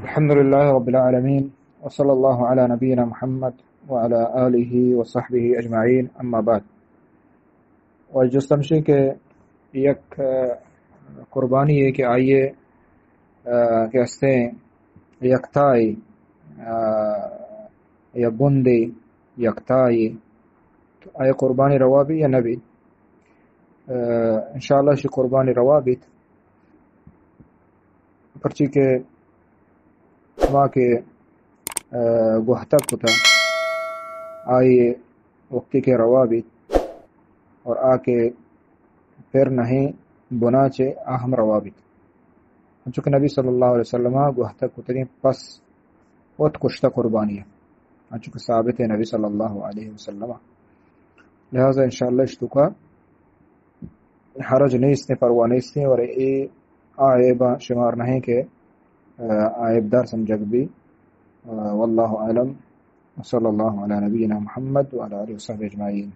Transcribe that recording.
الحمد لله رب العالمين، وصلى الله على نبينا محمد وعلى آله وصحبه أجمعين، أما بعد. و جست ہمشی کہ یک، آ، قربانی ہے کہ آئیے، آ، کہ ہستیں یکتائی، آ، یا بندے یکتائی، تو آئے قربانی روا بی یا نہ بی؟ آ، انشاءاللہ شی قربانی روا بیت، پرچی کہ ہما کہ، آ، گوہتگ کتا، آئی وقتی کہ روا بیت اور آ کہ پر نہیں بنا چے آ ہم روا بیت۔ انچو کہ نبی صلی اللہ علیہ وسلم گوہتگ کتگیں پس وت کشتہ قربانی، انچو کہ ثابت ہے نبی صلی اللہ علیہ وسلم۔ لہذا انشاءاللہ اشتوکا حرج نیست، پرواہ نیست، اور اے آ عیب شمار نہیں کہ، آ، عیب دار سمجھگ بی۔ آ، واللہ اعلم۔ وصلی اللہ علی نبینا محمد وعلی آلہ وصحبہ اجمعین۔